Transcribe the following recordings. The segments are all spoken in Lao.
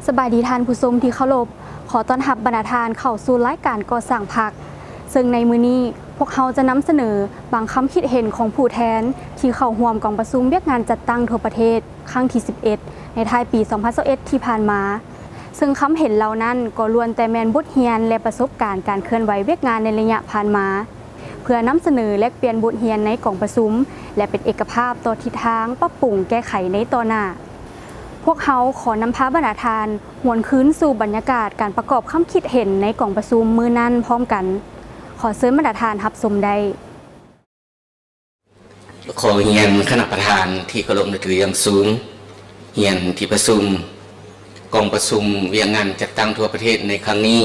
ສະບາຍດີທ່ານຜູ້ຊົມທີ່ເຄົາລົບ, ຂໍຕ້ອນຮັບບັນດາທ່ານເຂົ້າສູ່ລາຍການກໍ່ສ້າງພັກ, ເຊິ່ງໃນມື້ນີ້ພວກເຮົາຈະນຳສະເໜີບາງຄຳຄິດເຫັນຂອງຜູ້ແທນທີ່ເຂົ້າຮ່ວມກອງປະຊຸມວຽກງານຈັດຕັ້ງທົ່ວປະເທດຄັ້ງທີສິບເອັດ ໃນທ້າຍປີສອງພັນຊາວເອັດທີ່ຜ່ານມາ, ເຊິ່ງຄຳເຫັນເຫຼົ່ານັ້ນກໍລ້ວນແຕ່ແມ່ນບົດຮຽນ ແລະ ປະສົບການການເຄື່ອນໄຫວວຽກງານໃນໄລຍະຜ່ານມາ. ເພື່ອນຳສະເໜີແລກປ່ຽນບົດຮຽນໃນກອງປະຊຸມ ແລະ ເປັນເອກະພາບຕໍ່ທິດທາງປັບປຸງແກ້ໄຂໃນຕໍ່ໜ້າ. ພວກເຮົາຂໍນຳພາບັນດາທ່ານຫວນຄືນສູ່ບັນຍາກາດການປະກອບຄຳຄິດເຫັນໃນກອງປະຊຸມມື້ນັ້ນພ້ອມກັນ. ຂໍເຊີນບັນດາທ່ານຮັບຊົມໄດ້. ຂໍຮຽນຄະນະປະທານທີ່ເຄົາລົບນັບຖືຢ່າງສູງ, ຮຽນທີ່ປະຊຸມ ກອງປະຊຸມວຽກງານຈັດຕັ້ງທົ່ວປະເທດໃນຄັ້ງນີ້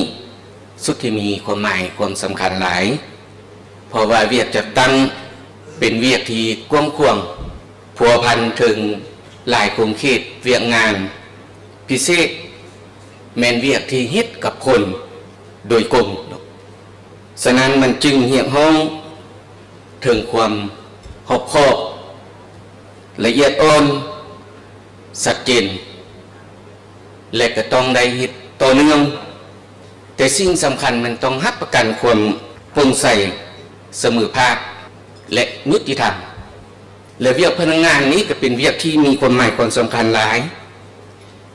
ສຸດທີ່ມີຄວາມໝາຍຄວາມສຳຄັນຫຼາຍ, ເພາະວ່າວຽກຈັດຕັ້ງເປັນວຽກທີ່ກວ້າງຂວາງ, ພົວພັນເຖິງຫຼາຍຂົງເຂດວຽກງານ, ພິເສດແມ່ນວຽກທີ່ເຮັດກັບຄົນໂດຍກົງ. ສະນັ້ນມັນຈຶ່ງຮຽກຮ້ອງເຖິງຄວາມຮອບຄອບ, ລະອຽດອ່ອນ, ຊັດເຈນ ແລະ ກໍຕ້ອງໄດ້ເຮັດຕໍ່ເນື່ອງ, ແຕ່ສິ່ງສຳຄັນມັນຕ້ອງຮັບປະກັນຄວາມໂປ່ງໃສ, ສະເໝີພາບ ແລະ ຍຸຕິທຳ. ແລະ ວຽກພະນັກງານນີ້ກໍເປັນວຽກທີ່ມີຄວາມໝາຍຄວາມສຳຄັນຫຼາຍ,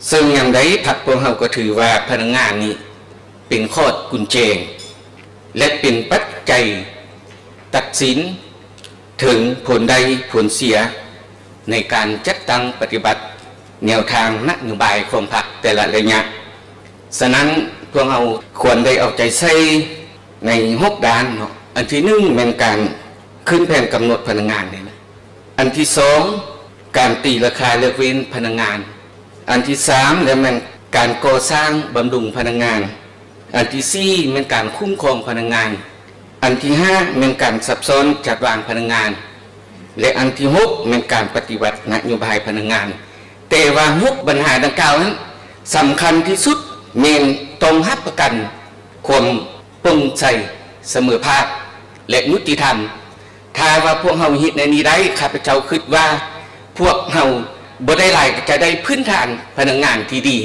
ເຊິ່ງຍາມໃດພັກພວກເຮົາກໍຖືວ່າພະນັກງານນີ້ເປັນຂອດກຸນແຈ ແລະ ເປັນປັດໄຈຕັດສິນເຖິງຜົນໄດ້ຜົນເສຍໃນການຈັດຕັ້ງປະຕິບັດແນວທາງນະໂຍບາຍຂອງພັກແຕ່ລະໄລຍະ. ສະນັ້ນ ພວກເຮົາຄວນໄດ້ເອົາໃຈໃສ່ໃນຫົກດ້ານເນາະ. ອັນທີໜຶ່ງແມ່ນການຂຶ້ນແຜນກຳນົດພະນັກງານນີ້ນະ. ອັນທີສອງ ການຕີລາຄາເລືອກເວັ້ນພະນັກງານ. ອັນທີສາມ ແລະ ແມ່ນການກໍ່ສ້າງບຳລຸງພະນັກງານ. ອັນທີສີ່ ແມ່ນການຄຸ້ມຄອງພະນັກງານ. ອັນທີຫ້າ ແມ່ນການຊັບຊ້ອນຈັດວາງພະນັກງານ ແລະ ອັນທີຫົກ ແມ່ນການປະຕິວັດນະໂຍບາຍພະນັກງານ. ແຕ່ວ່າຫົກບັນຫາດັ່ງກ່າວນັ້ນ ສຳຄັນທີ່ສຸດແມ່ນຕ້ອງຮັບປະກັນຄວາມໂປ່ງໃສ, ສະເໝີພາບ ແລະ ຍຸຕິທຳ. ຖ້າວ່າພວກເຮົາເຮັດແນວນີ້ໄດ້, ຂ້າພະເຈົ້າຄິດວ່າພວກເຮົາບໍ່ໄດ້ຫຼາຍກໍຈະໄດ້ພື້ນຖານພະນັກງານທີ່ດີ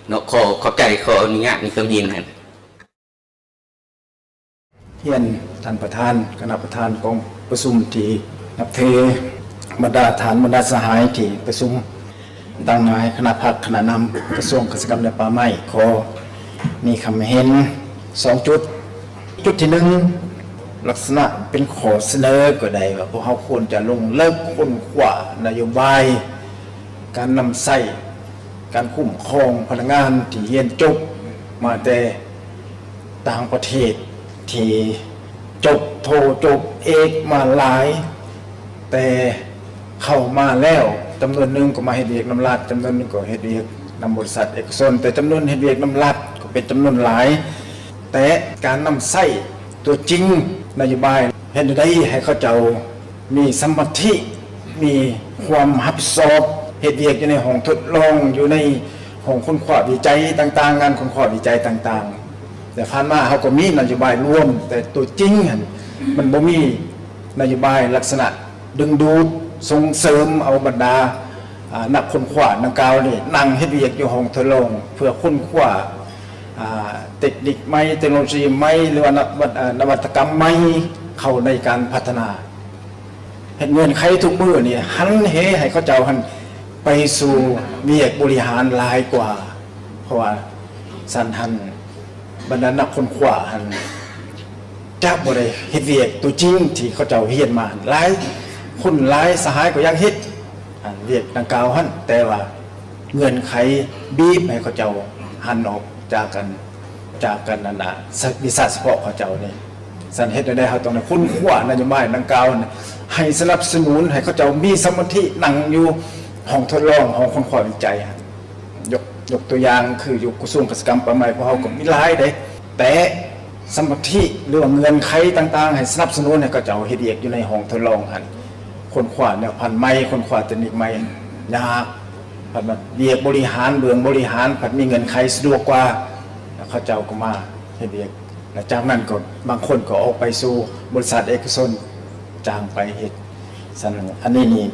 ເນາະ. ຂໍຂອບໃຈ, ຂໍອະນຸຍາດໃນຄຳເຫັນນັ້ນ. ຮຽນທ່ານປະທານ, ຄະນະປະທານກອງປະຊຸມທີ່ນັບຖື, ບັນດາທ່ານ, ບັນດາສະຫາຍທີ່ປະຊຸມ, ດັ່ງນາຍຄະນະພັກ, ຄະນະນຳກະຊວງກະສິກຳ ແລະ ປ່າໄມ້ ຂໍມີຄຳເຫັນສອງຈຸດ. ຈຸດທີໜຶ່ງ ລັກສະນະເປັນຂໍ້ສະເໜີກໍໄດ້ວ່າ ພວກເຮົາຄວນຈະລົງເລິກຄົ້ນຄວ້ານະໂຍບາຍການນຳໃຊ້ ການຄຸ້ມຄອງພະນັກງານທີ່ຮຽນຈົບມາແຕ່ຕ່າງປະເທດ ທີ່ຈົບໂທ ຈົບເອກມາຫຼາຍ, ແຕ່ເຂົ້າມາແລ້ວຈຳນວນໜຶ່ງກໍມາເຮັດວຽກນຳລັດ, ຈຳນວນໜຶ່ງກໍເຮັດວຽກນຳບໍລິສັດເອກະຊົນ, ແຕ່ຈຳນວນເຮັດວຽກນຳລັດກໍເປັນຈຳນວນຫຼາຍ, ແຕ່ການນຳໃຊ້ຕົວຈິງ ນະໂຍບາຍ ເຮັດແນວໃດໃຫ້ເຂົາເຈົ້າມີສະມາທິ ມີຄວາມຮັບຜິດຊອບ, ເຮັດວຽກຢູ່ໃນຫ້ອງທົດລອງ, ຢູ່ໃນຫ້ອງຄົ້ນຄວ້າວິໄຈຕ່າງໆ, ງານຄົ້ນຄວ້າວິໄຈຕ່າງໆ. ແຕ່ຜ່ານມາເຮົາກໍມີນະໂຍບາຍລວມ, ແຕ່ຕົວຈິງຫັ້ນມັນບໍ່ມີນະໂຍບາຍລັກສະນະດຶງດູດ, ສົ່ງເສີມເອົາບັນດາ ອາ ນັກຄົ້ນຄວ້າດັ່ງກ່າວນີ້ນັ່ງເຮັດວຽກຢູ່ຫ້ອງທົດລອງ ເພື່ອຄົ້ນຄວ້າ ອາ ເຕັກນິກໃໝ່, ເຕັກໂນໂລຊີໃໝ່ ຫຼືວ່ານະວັດ ອາ ນະວັດຕະກຳໃໝ່ເຂົ້າໃນການພັດທະນາ. ເຮັດເງື່ອນໄຂທຸກມື້ນີ້ຫັນເຫໃຫ້ເຂົາເຈົ້າຫັ້ນໄປສູ່ວຽກບໍລິຫານຫຼາຍກວ່າ, ເພາະວ່າຊັ້ນຫັ້ນ ບັນດານັກຄົ້ນຄວ້າຫັ້ນຈະບໍ່ໄດ້ເຮັດວຽກຕົວຈິງທີ່ເຂົາເຈົ້າຮຽນມາ. ຫຼາຍຄົນຫຼາຍສະຫາຍກໍຢາກເຮັດ ອັນວຽກດັ່ງກ່າວຫັ້ນ, ແຕ່ວ່າເງື່ອນໄຂບີບໃຫ້ເຂົາເຈົ້າຫັນອອກຈາກກັນ, ຈາກກັນນັ້ນນະ ວິຊາສະເພາະເຂົາເຈົ້ານີ້. ຊັ້ນເຮັດແນວໃດເຮົາຕ້ອງໄດ້ຄົ້ນຄວ້ານະໂຍບາຍດັ່ງກ່າວຫັ້ນ ໃຫ້ສະໜັບສະໜູນໃຫ້ເຂົາເຈົ້າມີສະມາທິນັ່ງຢູ່ຫ້ອງທົດລອງ, ຫ້ອງຄົ້ນຄວ້າວິໄຈຫັ້ນ. ຍົກ, ຍົກຕົວຢ່າງຄືຢູ່ກະຊວງກະສິກຳປ່າໄມ້ ພວກເຮົາກໍມີຫຼາຍເດ້, ແຕ່ສະມາທິ ຫຼືວ່າເງື່ອນໄຂຕ່າງໆ ໃຫ້ສະໜັບສະໜູນໃຫ້ເຂົາເຈົ້າເຮັດວຽກຢູ່ໃນຫ້ອງທົດລອງຫັ້ນ. ຄົ້ນຄວ້າແນວພັນໃໝ່, ຄົ້ນຄວ້າເຕັກນິກໃໝ່ ຍາກ, ພັດວ່າວຽກບໍລິຫານ, ເບື້ອງບໍລິຫານ ພັດມີເງື່ອນໄຂສະດວກກວ່າ, ແລ້ວເຂົາເຈົ້າກໍມາເຮັດວຽກ. ແລ້ວຈາກນັ້ນກໍບາງຄົນກໍອອກໄປສູ່ບໍລິສັດເອກະຊົນ, ຈ້າງໄປເຮັດ. ສະນັ້ນ ອັນນີ້ນີ້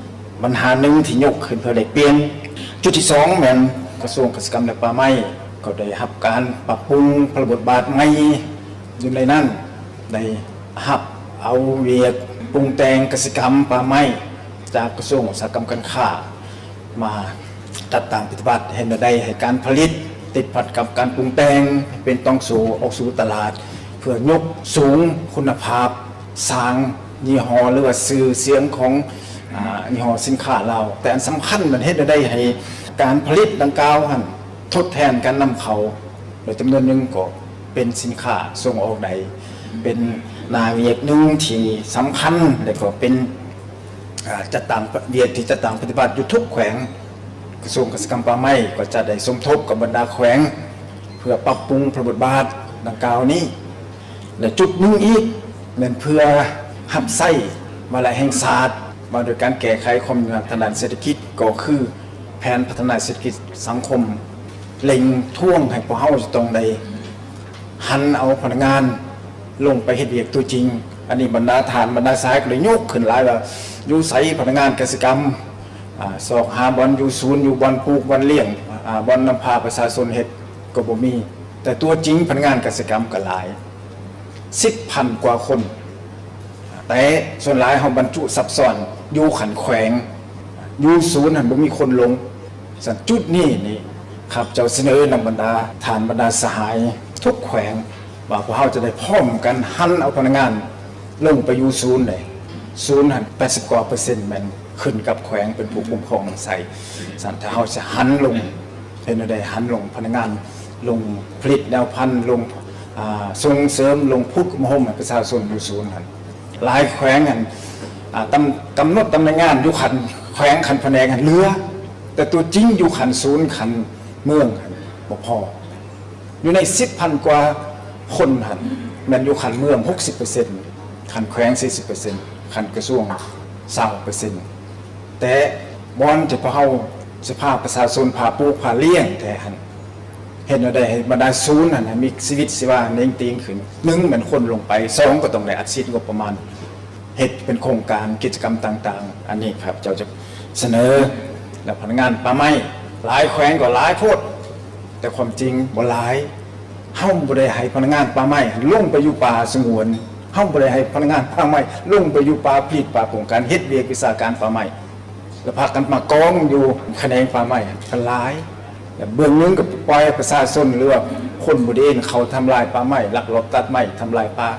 ບັນຫາໜຶ່ງທີ່ຍົກຂຶ້ນເພື່ອແລກປ່ຽນ. ຈຸດທີສອງແມ່ນ ກະຊວງກະສິກຳ ແລະ ປ່າໄມ້ ກໍໄດ້ຮັບການປັບປຸງພະລະບົດບາດໃໝ່ຢູ່ໃນນັ້ນ, ໄດ້ຮັບເອົາວຽກປຸງແຕ່ງກະສິກຳ ປ່າໄມ້ ຈາກກະຊວງອຸດສາຫະກຳການຄ້າ ມາຈັດຕັ້ງປະຕິບັດ ເຮັດແນວໃດໃຫ້ການຜະລິດຕິດພັນກັບການປຸງແຕ່ງ ເປັນຕ້ອງໂຊອອກສູ່ຕະຫຼາດ ເພື່ອຍົກສູງຄຸນນະພາບ ສ້າງຍີ່ຫໍ້ ຫຼືວ່າຊື່ສຽງຂອງ ອາ ຍີ່ຫໍ້ສິນຄ້າລາວ. ແຕ່ອັນສຳຄັນແມ່ນເຮັດແນວໃດໃຫ້ການຜະລິດດັ່ງກ່າວຫັ້ນທົດແທນການນຳເຂົ້າ ແລະ ຈຳນວນໜຶ່ງກໍເປັນສິນຄ້າສົ່ງອອກໄດ້ ເປັນໜ້າວຽກໜຶ່ງທີ່ສຳຄັນ ແລະ ກໍເປັນ ອາ ຈັດຕັ້ງ ວຽກທີ່ຈັດຕັ້ງປະຕິບັດຢູ່ທຸກແຂວງ. ກະຊວງກະສິກຳປ່າໄມ້ກໍຈະໄດ້ສົມທົບກັບບັນດາແຂວງ ເພື່ອປັບປຸງພະລະບົດບາດດັ່ງກ່າວນີ້ ແລະ ຈຸດໜຶ່ງອີກແມ່ນເພື່ອຮັບໃຊ້ວາລະແຫ່ງຊາດ ວ່າໂດຍການແກ້ໄຂຄວາມຫຍຸ້ງຍາກທາງດ້ານເສດຖະກິດ ກໍຄືແຜນພັດທະນາເສດຖະກິດສັງຄົມ ເລັ່ງທວງໃຫ້ພວກເຮົາຈະຕ້ອງໄດ້ຫັນເອົາພະນັກງານລົງໄປເຮັດວຽກຕົວຈິງ. ອັນນີ້ບັນດາທ່ານບັນດາສະຫາຍກໍໄດ້ຍົກຂຶ້ນຫຼາຍວ່າ ຢູ່ໃສພະນັກງານກະສິກຳ ອາ ຊອກຫາບ່ອນຢູ່ສູນ ຢູ່ບ່ອນປູກບ່ອນລ້ຽງ ອາ ບ່ອນນຳພາປະຊາຊົນເຮັດກໍບໍ່ມີ ແຕ່ຕົວຈິງພະນັກງານກະສິກຳກໍຫຼາຍ ສິບພັນກວ່າຄົນ ແຕ່ສ່ວນຫຼາຍເຮົາບັນຈຸຊັບຊ້ອນຢູ່ຂັ້ນແຂວງ ຢູ່ສູນຫັ້ນບໍ່ມີຄົນລົງ. ສະນັ້ນຈຸດນີ້ນີ້ ຂ້າພະເຈົ້າສະເໜີນຳບັນດາທ່ານບັນດາສະຫາຍທຸກແຂວງ ວ່າພວກເຮົາຈະໄດ້ພ້ອມກັນຫັນເອົາພະນັກງານລົງໄປຢູ່ສູນເດ້. ສູນຫັ້ນແປດສິບກວ່າເປີເຊັນແມ່ນຂຶ້ນກັບແຂວງເປັນຜູ້ຄຸ້ມຄອງນຳໃຊ້. ສະນັ້ນຖ້າເຮົາຈະຫັນລົງ ເຮັດແນວໃດຫັນລົງພະນັກງານ ລົງຜະລິດແນວພັນ ລົງ ອາ ສົ່ງເສີມ ລົງຝຶກອົບຮົມໃຫ້ປະຊາຊົນຢູ່ສູນຫັ້ນ. ຫຼາຍແຂວງຫັ້ນ ອາ ກຳ ກຳນົດຕຳແໜ່ງງານຢູ່ຂັ້ນແຂວງ ຂັ້ນພະແນກຫັ້ນເຫຼືອ ແຕ່ຕົວຈິງຢູ່ຂັ້ນສູນ ຂັ້ນເມືອງຫັ້ນບໍ່ພໍ. ຢູ່ໃນສິບພັນກວ່າຄົນຫັ້ນ ແມ່ນຢູ່ຂັ້ນເມືອງຫົກສິບເປີເຊັນ ຂັ້ນແຂວງສີ່ສິບເປີເຊັນ ຂັ້ນກະຊວງຊາວເປີເຊັນ. ແຕ່ບ່ອນທີ່ພວກເຮົາຊິພາປະຊາຊົນ ພາປູກພາລ້ຽງແທ້ຫັ້ນ ເຮັດແນວໃດໃຫ້ບັນດາສູນຫັ້ນໃຫ້ມີຊີວິດຊີວາເໜັງຕີງຂຶ້ນ? ໜຶ່ງແມ່ນຄົນລົງໄປ, ສອງກໍຕ້ອງໄດ້ອັດສີດງົບປະມານ ເຮັດເປັນໂຄງການກິດຈະກຳຕ່າງໆ. ອັນນີ້ຂ້າພະເຈົ້າຈະສະເໜີ ແລະ ພະນັກງານປ່າໄມ້ຫຼາຍແຂວງກໍຫຼາຍໂພດ, ແຕ່ຄວາມຈິງບໍ່ຫຼາຍ. ເຮົາບໍ່ໄດ້ໃຫ້ພະນັກງານປ່າໄມ້ລົງໄປຢູ່ປ່າສະຫງວນ, ເຮົາບໍ່ໄດ້ໃຫ້ພະນັກງານປ່າໄມ້ລົງໄປຢູ່ປ່າຜະລິດ, ປ່າປ້ອງກັນ, ເຮັດວຽກວິຊາການປ່າໄມ້. ແລ້ວພາກັນມາກອງຢູ່ຂະແໜງປ່າໄມ້ຫັ້ນຫຼາຍ, ແລ້ວເບື້ອງໜຶ່ງກໍປ່ອຍໃຫ້ປະຊາຊົນ ຫຼືວ່າຄົນບໍ່ດີເຂົ້າທຳລາຍປ່າໄມ້, ລັກລອບຕັດໄມ້, ທຳລາຍປ່າ.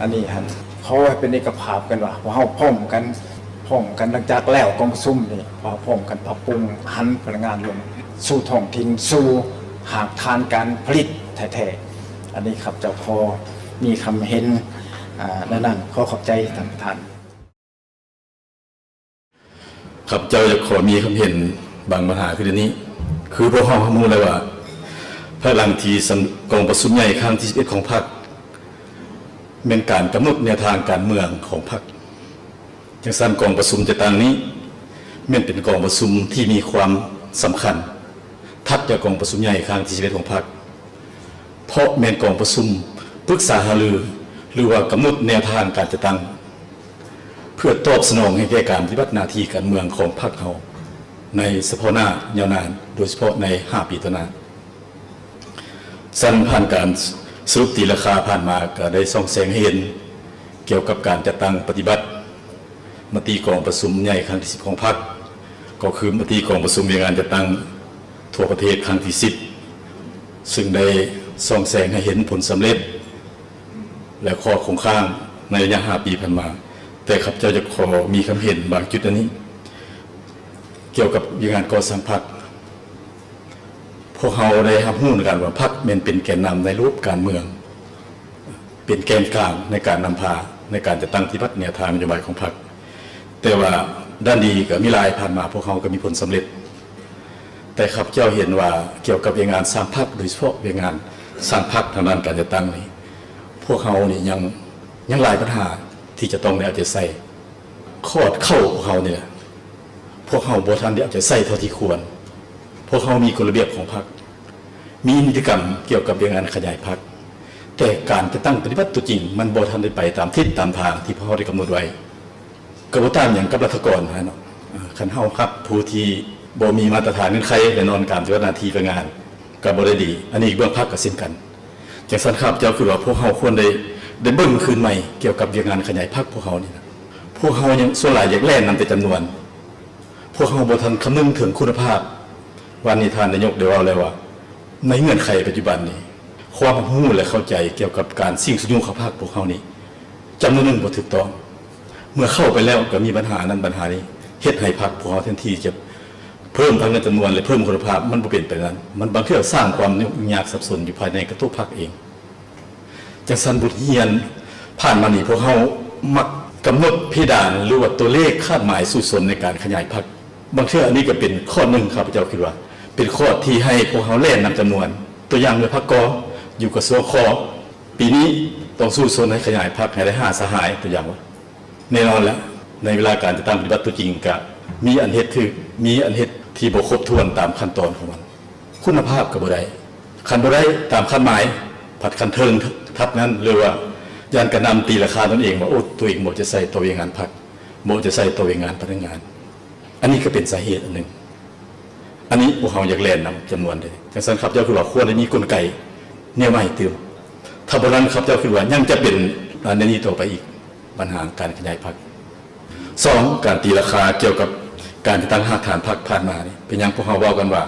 ອັນນີ້ຫັ້ນ ຂໍໃຫ້ເປັນເອກະພາບກັນວ່າ ພວກເຮົາພ້ອມກັນ, ພ້ອມກັນຫຼັງຈາກແລ້ວກອງປະຊຸມນີ້, ພວກເຮົາພ້ອມກັນປັບປຸງ, ຫັນພະນັກງານລົງສູ່ທ້ອງຖິ່ນ, ສູ່ຮາກຖານການຜະລິດແທ້ໆ. ອັນນີ້ຂ້າພະເຈົ້າຂໍມີຄຳເຫັນ ອາ ແນວນັ້ນ. ຂໍຂອບໃຈທ່ານປະທານ. ຂ້າພະເຈົ້າຢາກຂໍມີຄຳເຫັນບາງບັນຫາຄືດຽວນີ້. ຄືພວກເຮົາຮູ້ແລ້ວວ່າ ພາຍຫຼັງທີ່ກອງປະຊຸມໃຫຍ່ຄັ້ງທີສິບເອັດຂອງພັກ ແມ່ນການກຳນົດແນວທາງການເມືອງຂອງພັກ. ຈັ່ງຊັ້ນກອງປະຊຸມຈັດຕັ້ງນີ້ ແມ່ນເປັນກອງປະຊຸມທີ່ມີຄວາມສຳຄັນ ຖັດຈາກກອງປະຊຸມໃຫຍ່ຄັ້ງທີສິບເອັດຂອງພັກ. ເພາະແມ່ນກອງປະຊຸມປຶກສາຫາລື ຫຼືວ່າກຳນົດແນວທາງການຈັດຕັ້ງ ເພື່ອຕອບສະໜອງໃຫ້ແກ່ການປະຕິບັດໜ້າທີ່ການເມືອງຂອງພັກເຮົາໃນສະເພາະໜ້າຍາວນານ, ໂດຍສະເພາະໃນຫ້າປີຕໍ່ໜ້າ. ຊັ້ນຜ່ານການສະຫຼຸບຕີລາຄາຜ່ານມາກໍໄດ້ສ່ອງແສງໃຫ້ເຫັນກ່ຽວກັບການຈັດຕັ້ງປະຕິບັດ ມະຕິກອງປະຊຸມໃຫຍ່ຄັ້ງທີສິບຂອງພັກ ກໍຄືມະຕິກອງປະຊຸມວຽກງານຈັດຕັ້ງທົ່ວປະເທດຄັ້ງທີສິບ ຊຶ່ງໄດ້ສ່ອງແສງໃຫ້ເຫັນຜົນສຳເລັດ ແລະ ຂໍ້ຄົງຄ້າງໃນໄລຍະຫ້າປີຜ່ານມາ. ແຕ່ຂ້າພະເຈົ້າຈະຂໍມີຄຳເຫັນບາງຈຸດອັນນີ້ ກ່ຽວກັບວຽກງານກໍ່ສ້າງພັກ. ພວກເຮົາໄດ້ຮັບຮູ້ນຳກັນວ່າ ພັກແມ່ນເປັນແກນນຳໃນລະບົບການເມືອງ, ເປັນແກນກາງໃນການນຳພາ ໃນການຈັດຕັ້ງປະຕິບັດແນວທາງນະໂຍບາຍຂອງພັກ. ແຕ່ວ່າດ້ານດີກໍມີຫຼາຍ, ຜ່ານມາພວກເຮົາກໍມີຜົນສຳເລັດ. ແຕ່ຂ້າພະເຈົ້າເຫັນວ່າ ກ່ຽວກັບວຽກງານສ້າງພັກ, ໂດຍສະເພາະວຽກງານສ້າງພັກທາງດ້ານການຈັດຕັ້ງນີ້, ພວກເຮົານີ້ຍັງ, ຍັງຫຼາຍບັນຫາທີ່ຈະຕ້ອງໄດ້ເອົາໃຈໃສ່. ຂອດເຄົ້າພວກເຮົານີ້ແຫຼະ ພວກເຮົາບໍ່ທັນໄດ້ເອົາໃຈໃສ່ເທົ່າທີ່ຄວນ. ພວກເຮົາມີກົດລະບຽບຂອງພັກ, ມີນິຕິກຳກ່ຽວກັບວຽກງານຂະຫຍາຍພັກ, ແຕ່ການຈັດຕັ້ງປະຕິບັດຕົວຈິງ ມັນບໍ່ທັນໄດ້ໄປຕາມທິດຕາມທາງທີ່ພວກເຮົາໄດ້ກຳນົດໄວ້. ກໍບໍ່ຕ່າງຫຍັງກັບລັດຖະກອນຫັ້ນເນາະ, ຄັນເຮົາຮັບຜູ້ທີ່ ບໍ່ມີມາດຕະຖານເງື່ອນໄຂ ແນ່ນອນການປະຕິບັດໜ້າທີ່ພະນັກງານກໍບໍ່ໄດ້ດີ. ອັນນີ້ເບື້ອງພັກກໍເຊັ່ນກັນ. ຈັ່ງຊັ້ນ ຂ້າພະເຈົ້າຄິດວ່າພວກເຮົາຄວນໄດ້ ໄດ້ເບິ່ງຄືນໃໝ່ກ່ຽວກັບວຽກງານຂະຫຍາຍພັກພວກເຮົານີ້ນະ. ພວກເຮົາຍັງສ່ວນຫຼາຍຢາກແລ່ນນຳແຕ່ຈຳນວນ. ພວກເຮົາບໍ່ທັນຄຳນຶງເຖິງຄຸນນະພາບ. ວານນີ້ທ່ານນາຍົກໄດ້ເວົ້າແລ້ວວ່າ ໃນເງື່ອນໄຂປັດຈຸບັນນີ້ ຄວາມຮັບຮູ້ ແລະ ເຂົ້າໃຈກ່ຽວກັບການສິ້ງຊຸກຍູ້ຂອງພັກພວກເຮົານີ້ ຈຳນວນໜຶ່ງບໍ່ຖືກຕ້ອງ. ເມື່ອເຂົ້າໄປແລ້ວກໍມີບັນຫານັ້ນບັນຫານີ້ ເຮັດໃຫ້ພັກພວກເຮົາແທນທີ່ຈະເພີ່ມທັງໃນຈຳນວນ ແລະ ເພີ່ມຄຸນນະພາບ ມັນບໍ່ເປັນໄປນັ້ນ. ມັນບາງເທື່ອສ້າງຄວາມຫຍຸ້ງຍາກສັບສົນຢູ່ພາຍໃນກະທົບພັກເອງ. ຈັ່ງຊັ້ນ ບົດຮຽນຜ່ານມານີ້ ພວກເຮົາມັກກຳນົດເພດານ ຫຼືວ່າຕົວເລກຄາດໝາຍສູ້ຊົນໃນການຂະຫຍາຍພັກ. ບາງເທື່ອອັນນີ້ກໍເປັນຂໍ້ໜຶ່ງ ຂ້າພະເຈົ້າຄິດວ່າ ເປັນຂໍ້ທີ່ໃຫ້ພວກເຮົາແລ່ນນຳຈຳນວນ. ຕົວຢ່າງແມ່ນພັກກໍຢູ່ກະຊວງ ຄ. ປີນີ້ຕ້ອງສູ້ຊົນໃຫ້ຂະຫຍາຍພັກໃຫ້ໄດ້ຫ້າສະຫາຍ ຕົວຢ່າງວ່າ. ແນ່ນອນແຫຼະ ໃນເວລາການຈັດຕັ້ງປະຕິບັດຕົວຈິງ ກະມີອັນເຮັດຖືກ ມີອັນເຮັດທີ່ບໍ່ຄົບຖ້ວນຕາມຂັ້ນຕອນຂອງມັນ. ຄຸນນະພາບກໍບໍ່ໄດ້. ຄັນບໍ່ໄດ້ຕາມຄາດໝາຍ ພັດຂັ້ນເທິງທັດນັ້ນ ຫຼືວ່າຢ້ານການນຳຕີລາຄາຕົນເອງວ່າ ໂອ້ ຕົວເອງບໍ່ເອົາໃຈໃສ່ຕໍ່ວຽກງານພັກ ບໍ່ເອົາໃຈໃສ່ຕໍ່ວຽກງານພະນັກງານ. ອັນນີ້ກໍເປັນສາເຫດອັນໜຶ່ງ. ອັນນີ້ພວກເຮົາຢາກແລ່ນນຳຈຳນວນເດ້. ຈັ່ງຊັ້ນ ຂ້າພະເຈົ້າຄິດວ່າຄວນໄດ້ມີກົນໄກແນວໃໝ່ຕື່ມ. ຖ້າບໍ່ນັ້ນ ຂ້າພະເຈົ້າຄິດວ່າຍັງຈະເປັນ ອາ ແນວນີ້ຕໍ່ໄປອີກ ບັນຫາການຂະຫຍາຍພັກ. ສອງ ການຕີລາຄາກ່ຽວກັບການຈັດຕັ້ງຮາກຖານພັກຜ່ານມານີ້ ເປັນຫຍັງພວກເຮົາເວົ້າກັນວ່າ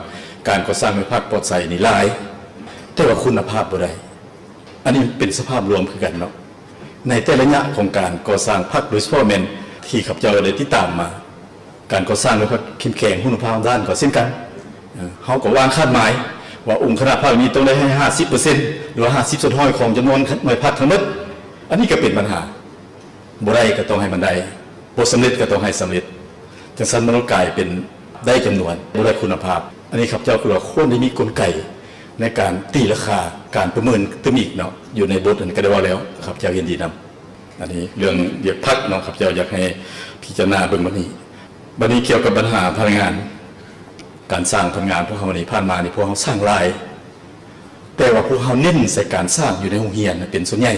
ການກໍ່ສ້າງໃຫ້ພັກປອດໃສນີ້ຫຼາຍ ແຕ່ວ່າຄຸນນະພາບບໍ່ໄດ້. ອັນນີ້ເປັນສະພາບລວມຄືກັນເນາະ ໃນແຕ່ໄລຍະຂອງການກໍ່ສ້າງພັກ ໂດຍສະເພາະແມ່ນທີ່ຂ້າພະເຈົ້າໄດ້ຕິດຕາມມາ ການກໍ່ສ້າງໃຫ້ພັກເຂັ້ມແຂງ ຮຸກນະພາບດ້ານກໍເຊັ່ນກັນ. ເຮົາກໍວາງຄາດໝາຍວ່າອົງຄະນະພັກນີ້ຕ້ອງໄດ້ໃຫ້ຫ້າສິບເປີເຊັນ ຫຼືວ່າຫ້າສິບສ່ວນຮ້ອຍຂອງຈຳນວນໜ່ວຍພັກທັງໝົດ. ອັນນີ້ກໍເປັນບັນຫາ. ບໍ່ໄດ້ກໍຕ້ອງໃຫ້ມັນໄດ້ ບໍ່ສຳເລັດກໍຕ້ອງໃຫ້ສຳເລັດ. ຈັ່ງຊັ້ນມັນກໍກາຍເປັນໄດ້ຈຳນວນ ບໍ່ໄດ້ຄຸນນະພາບ. ອັນນີ້ຂ້າພະເຈົ້າຄິດວ່າຄວນໄດ້ມີກົນໄກໃນການຕີລາຄາ ການປະເມີນຕື່ມອີກເນາະ. ຢູ່ໃນບົດອັນນີ້ກໍໄດ້ເວົ້າແລ້ວ ຂ້າພະເຈົ້າເຫັນດີນຳ. ອັນນີ້ເລື່ອງວຽກພັກເນາະ ຂ້າພະເຈົ້າຢາກໃຫ້ພິຈາລະນາເບິ່ງບັດນີ້. ບັດນີ້ກ່ຽວກັບບັນຫາພະນັກງານ ການສ້າງພະນັກງານພວກເຮົານີ້ ຜ່ານມານີ້ພວກເຮົາສ້າງຫຼາຍ ແຕ່ວ່າພວກເຮົາເນັ້ນໃສ່ການສ້າງຢູ່ໃນໂຮງຮຽນເປັນສ່ວນໃຫຍ່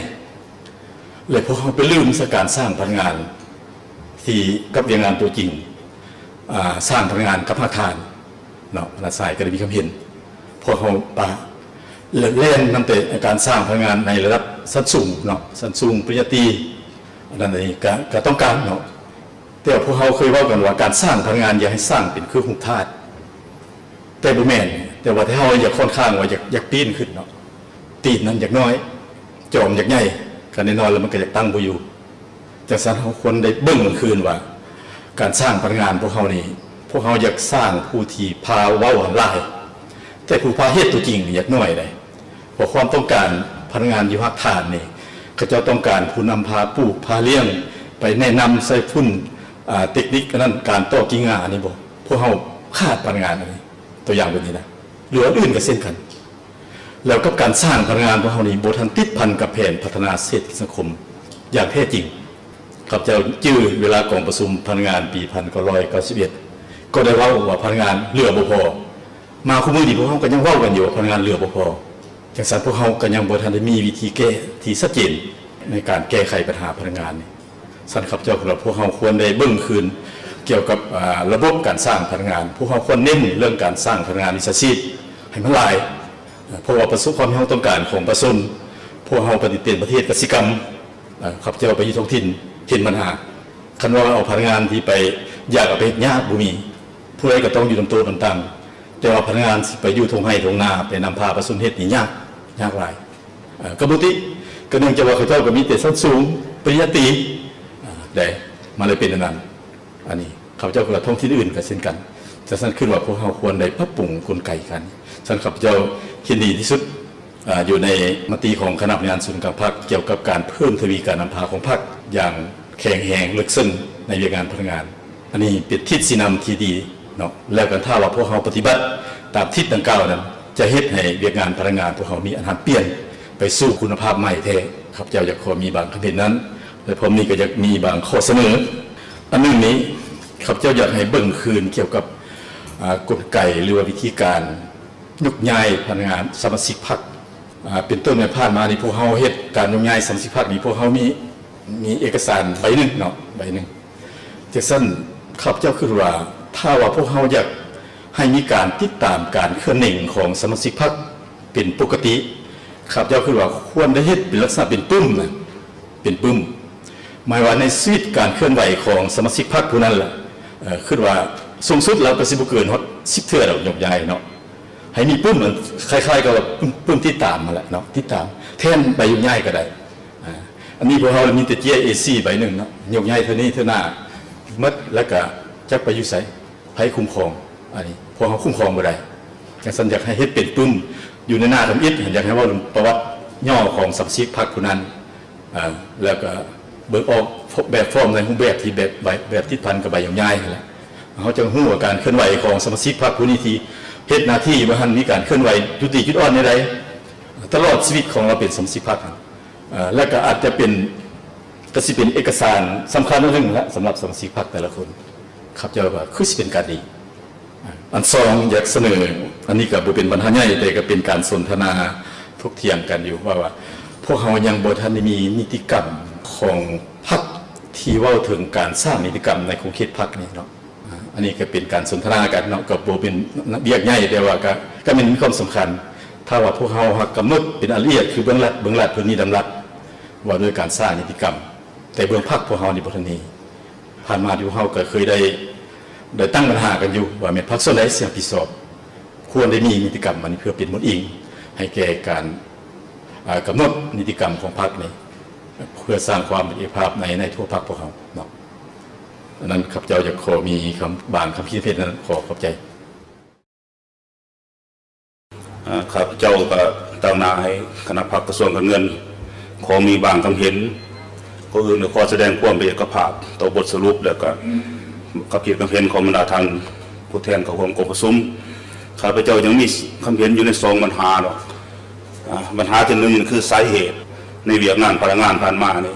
ແລະ ພວກເຮົາໄປລືມໃສ່ການສ້າງພະນັກງານທີ່ກັບວຽກງານຕົວຈິງ ອາ ສ້າງພະນັກງານກັບຮາກຖານເນາະ. ພະນັກງານຊາຍກໍໄດ້ມີຄຳເຫັນ ພວກເຮົາປະ ແລະ ແລ່ນນຳແຕ່ການສ້າງພະນັກງານໃນລະດັບຊັ້ນສູງເນາະ ຊັ້ນສູງ ປະລິນຍາຕີ ອັນນັ້ນນີ້ກະ ກະຕ້ອງການເນາະ. ແຕ່ວ່າພວກເຮົາເຄີຍເວົ້າກັນວ່າ ການສ້າງພະນັກງານຢ່າໃຫ້ສ້າງເປັນຄືຮູບທາດ ແຕ່ບໍ່ແມ່ນ ແຕ່ວ່າເຮົາຢາກຂ້ອນຂ້າງວ່າຢາກ ຢາກປີນຂຶ້ນເນາະ ຕີນນັ້ນຢາກນ້ອຍ ຈອມຢາກໃຫຍ່ ຄັນໄດ້ນ້ອຍແລ້ວມັນກໍຢາກຕັ້ງບໍ່ຢູ່. ຈັ່ງຊັ້ນເຮົາຄວນໄດ້ເບິ່ງຄືນວ່າ ການສ້າງພະນັກງານພວກເຮົານີ້ ພວກເຮົາຢາກສ້າງຜູ້ທີ່ພາເວົ້າຫັ້ນຫຼາຍ ແຕ່ຜູ້ພາເຮັດຕົວຈິງນີ້ຢາກໜ້ອຍໃດ໋. ເພາະຄວາມຕ້ອງການພະນັກງານຢູ່ຮາກຖານນີ້ ເຂົາເຈົ້າຕ້ອງການຜູ້ນຳພາປູກພາລ້ຽງ ໄປແນະນຳໃສ່ຝຸ່ນ ອາ ເຕັກນິກ ອັນນັ້ນ ການຕໍ່ກິ່ງຫຍ້າ ອັນນີ້ບໍ່ ພວກເຮົາຂາດພະນັກງານອັນນີ້ ຕົວຢ່າງແບບນີ້ນະ ຫຼືອັນອື່ນກໍເຊັ່ນກັນ. ແລ້ວກັບການສ້າງພະນັກງານຂອງເຮົານີ້ ບໍ່ທັນຕິດພັນກັບແຜນພັດທະນາເສດຖະກິດສັງຄົມຢ່າງແທ້ຈິງ. ຂ້າພະເຈົ້າຈື່ເວລາກອງປະຊຸມພະນັກງານປີພັນເກົ້າຮ້ອຍເກົ້າສິບເອັດ ກໍໄດ້ເວົ້າວ່າພະນັກງານເຫຼືອບໍ່ພໍ. ມາຄູ່ມື້ນີ້ພວກເຮົາກໍຍັງເວົ້າກັນຢູ່ວ່າພະນັກງານເຫຼືອບໍ່ພໍ. ຈັ່ງຊັ້ນພວກເຮົາກໍຍັງບໍ່ທັນໄດ້ມີວິທີແກ້ທີ່ຊັດເຈນໃນການແກ້ໄຂບັນຫາພະນັກງານນີ້. ຊັ້ນຂ້າພະເຈົ້າຄິດວ່າພວກເຮົາຄວນໄດ້ເບິ່ງຄືນກ່ຽວກັບ ອາ ລະບົບການສ້າງພະນັກງານ. ພວກເຮົາຄວນເນັ້ນເລື່ອງການສ້າງພະນັກງານວິຊາຊີບໃຫ້ມັນຫຼາຍ ເພາະວ່າປະສົບຄວາມຕ້ອງການຂອງປະຊາຊົນ. ພວກເຮົາປະຕິເຕນປະເທດກະສິກຳ ອາ ຂ້າພະເຈົ້າໄປຢູ່ທ້ອງຖິ່ນເຫັນບັນຫາ. ຄັນວ່າເອົາພະນັກງານທີ່ໄປຢາກເອົາໄປເຮັດຍາກບໍ່ມີ ຜູ້ໃດກໍຕ້ອງຢູ່ນຳໂຕະນຳຕັ່ງ ແຕ່ວ່າພະນັກງານຊິໄປຢູ່ທົ່ງໄຮ່ທົ່ງນາ ໄປນຳພາປະຊາຊົນເຮັດນີ້ຍາກ ຍາກຫຼາຍ. ເອີ ກໍບໍ່ຕິ ກໍເນື່ອງຈາກວ່າເຂົາເຈົ້າກໍມີແຕ່ຊັ້ນສູງ ປະລິນຍາຕີ ອາ ໄດ້ ມັນເລີຍເປັນອັນນັ້ນ. ອັນນີ້ຂ້າພະເຈົ້າຄິດວ່າທ້ອງຖິ່ນອື່ນກໍເຊັ່ນກັນ. ຈັ່ງຊັ້ນຄິດວ່າພວກເຮົາຄວນໄດ້ປັບປຸງກົນໄກການ. ຊັ້ນຂ້າພະເຈົ້າເຫັນດີທີ່ສຸດ ອາ ຢູ່ໃນມະຕິຂອງຄະນະບໍລິຫານສູນກາງພັກ ກ່ຽວກັບການເພີ່ມທະວີການນຳພາຂອງພັກຢ່າງແຂງແຮງເລິກເຊິ່ງໃນວຽກງານພະນັກງານ. ອັນນີ້ເປັນທິດຊີ້ນຳທີ່ດີເນາະ. ແລ້ວຄັນຖ້າວ່າພວກເຮົາປະຕິບັດຕາມທິດດັ່ງກ່າວນັ້ນ ຈະເຮັດໃຫ້ວຽກງານພະນັກງານພວກເຮົາມີອັນຫັນປ່ຽນໄປສູ່ຄຸນນະພາບໃໝ່ແທ້. ຂ້າພະເຈົ້າຢາກຂໍມີບາງຄຳເຫັນນັ້ນ ແລະ ພ້ອມນີ້ກໍຢາກມີບາງຂໍ້ສະເໜີ. ອັນໜຶ່ງນີ້ ຂ້າພະເຈົ້າຢາກໃຫ້ເບິ່ງຄືນກ່ຽວກັບ ອາ ກົນໄກ ຫຼືວ່າວິທີການ ຍົກຍ້າຍພະນັກງານສະມາຊິກພັກ ອາ ເປັນຕົ້ນໃນຜ່ານມານີ້ ພວກເຮົາເຮັດການຍົກຍ້າຍສະມາຊິກພັກນີ້ ພວກເຮົາມີ ມີເອກະສານໃບໜຶ່ງເນາະ ໃບໜຶ່ງ. ຈັ່ງຊັ້ນ ຂ້າພະເຈົ້າຄິດວ່າ ຖ້າວ່າພວກເຮົາຢາກ ໃຫ້ມີການຕິດຕາມການເຄື່ອນເໜັງຂອງສະມາຊິກພັກເປັນປົກກະຕິ. ຂ້າພະເຈົ້າຄິດວ່າຄວນໄດ້ເຮັດເປັນລັກສະນະເປັນປຶ້ມນະ ເປັນປຶ້ມ. ໝາຍວ່າໃນຊີວິດການເຄື່ອນໄຫວຂອງສະມາຊິກພັກຜູ້ນັ້ນລະ ເອີ ຄິດວ່າສູງສຸດແລ້ວກໍຊິບໍ່ເກີນຮອດສິບເທື່ອດອກ ຍົກຍ້າຍເນາະ. ໃຫ້ມີປຶ້ມ ອັນ ຄ້າຍໆກັບວ່າປຶ້ມ ປຶ້ມຕິດຕາມຫັ້ນແຫຼະເນາະ ຕິດຕາມແທນໃບຍົກຍ້າຍກໍໄດ້. ອາ ອັນນີ້ພວກເຮົາມີແຕ່ເຈ້ຍເອສີ່ໃບໜຶ່ງເນາະ ຍົກຍ້າຍເທື່ອນີ້ເທື່ອໜ້າໝົດ ແລ້ວກະຈັກໄປຢູ່ໃສ ໃຜຄຸ້ມຄອງ? ອັນນີ້ພວກເຮົາຄຸ້ມຄອງບໍ່ໄດ້. ຈັ່ງຊັ້ນຢາກໃຫ້ເຮັດເປັນປຶ້ມຢູ່ໃນໜ້າທຳອິດ ຢາກໃຫ້ເວົ້າເລື່ອງປະຫວັດຫຍໍ້ຂອງສະມາຊິກພັກຜູ້ນັ້ນ ອາ ແລ້ວກະເບິ່ງອອກແບບຟອມໃນຮູບແບບທີ່ແບບໃບ ແບບຕິດພັນກັບໃບຍົກຍ້າຍຫັ້ນແຫຼະ. ເຮົາຈະຮູ້ວ່າການເຄື່ອນໄຫວຂອງສະມາຊິກພັກຜູ້ນີ້ທີ່ເຮັດໜ້າທີ່ວ່າຫັ້ນ ມີການເຄື່ອນໄຫວຈຸດດີຈຸດອ່ອນແນວໃດຕະຫຼອດຊີວິດຂອງລາວເປັນສະມາຊິກພັກຫັ້ນ. ເອີ ແລ້ວກໍອາດຈະເປັນ ກໍຊິເປັນເອກະສານສຳຄັນອັນໜຶ່ງລະ ສຳລັບສະມາຊິກພັກແຕ່ລະຄົນ. ຂ້າພະເຈົ້າວ່າຄືຊິເປັນການດີ. ອັນສອງ ຢາກສະເໜີ ອັນນີ້ກໍບໍ່ເປັນບັນຫາໃຫຍ່ ແຕ່ກໍເປັນການສົນທະນາຖົກຖຽງກັນຢູ່ ວ່າ ວ່າພວກເຮົາຍັງບໍ່ທັນໄດ້ມີນິຕິກຳຂອງພັກທີ່ເວົ້າເຖິງການສ້າງນິຕິກຳໃນຂົງເຂດພັກນີ້ເນາະ. ອາ ອັນນີ້ກໍເປັນການສົນທະນາກັນເນາະ ກໍບໍ່ເປັນວຽກໃຫຍ່ ແຕ່ວ່າກໍ ກໍແມ່ນມີຄວາມສຳຄັນ. ຖ້າວ່າພວກເຮົາຫາກກຳນົດເປັນລາຍລະອຽດ ຄືເບື້ອງລັດ ເບື້ອງລັດເພິ່ນມີດຳລັດວ່າດ້ວຍການສ້າງນິຕິກຳ ແຕ່ເບື້ອງພັກພວກເຮົານີ້ບໍ່ທັນມີ. ຜ່ານມາທີ່ພວກເຮົາກໍເຄີຍໄດ້ ໄດ້ຕັ້ງບັນຫາກັນຢູ່ວ່າແມ່ນພັກສ່ວນໃດຊິຮັບຜິດຊອບ ຄວນໄດ້ມີນິຕິກຳອັນນີ້ເພື່ອເປັນບົດອີງໃຫ້ແກ່ການ ອາ ກຳນົດນິຕິກຳຂອງພັກນີ້ ເພື່ອສ້າງຄວາມເອກະພາບໃນ ໃນທົ່ວພັກພວກເຮົາເນາະ. ອັນນັ້ນ ຂ້າພະເຈົ້າຢາກຂໍມີຄຳ ບາງຄຳຄິດເຫັນນັ້ນ ຂໍຂອບໃຈ. ອາ ຂ້າພະເຈົ້າກໍຕາງໜ້າໃຫ້ຄະນະພັກກະຊວງການເງິນ ຂໍມີບາງຄຳເຫັນ. ກ່ອນອື່ນກໍຂໍສະແດງຄວາມເປັນເອກະພາບຕໍ່ບົດສະຫຼຸບ ແລ້ວກໍຄຳຄິດຄຳເຫັນຂອງບັນດາທ່ານຜູ້ແທນເຂົ້າຮ່ວມກອງປະຊຸມ. ຂ້າພະເຈົ້າຍັງມີຄຳເຫັນຢູ່ໃນສອງບັນຫາດອກ. ອາ ບັນຫາທີໜຶ່ງ ຄືສາເຫດໃນວຽກງານພະນັກງານຜ່ານມານີ້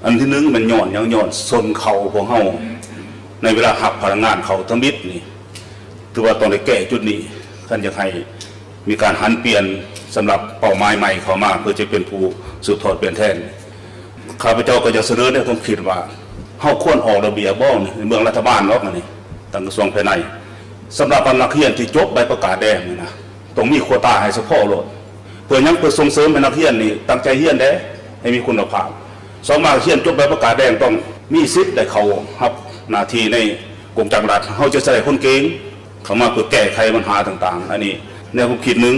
ອັນທີໜຶ່ງແມ່ນຍ້ອນຫຍັງ? ຍ້ອນຊົນເຜົ່າພວກເຮົາໃນເວລາຮັບພະນັກງານເຂົ້າທຳອິດນີ້ ຖືວ່າຕ້ອງໄດ້ແກ້ຈຸດນີ້ ຄັນຢາກໃຫ້ມີການຫັນປ່ຽນສຳລັບເປົ້າໝາຍໃໝ່ເຂົ້າມາ ເພື່ອຈະເປັນຜູ້ສືບທອດປ່ຽນແທນ. ຂ້າພະເຈົ້າກໍຢາກສະເໜີແນວຄວາມຄິດວ່າ ເຮົາຄວນອອກລະບຽບບໍ່ ໃນເບື້ອງລັດຖະບານເນາະ ອັນນີ້ ທາງກະຊວງພາຍໃນ ສຳລັບອັນນັກຮຽນທີ່ຈົບໃບປະກາດແດງນີ້ນະ ຕ້ອງມີໂຄຕາໃຫ້ສະເພາະໂລດ. ເພື່ອຫຍັງ? ເພື່ອສົ່ງເສີມໃຫ້ນັກຮຽນນີ້ຕັ້ງໃຈຮຽນແດ່ ໃຫ້ມີຄຸນນະພາບ. ສອງມາຮຽນຈົບໃບປະກາດແດງຕ້ອງມີສິດໄດ້ເຂົ້າຮັບໜ້າທີ່ໃນກົງຈັກລັດ. ເຮົາຈະໃຊ້ຄົນເກັ່ງເຂົ້າມາເພື່ອແກ້ໄຂບັນຫາຕ່າງໆ. ອັນນີ້ແນວຄວາມຄິດໜຶ່ງ.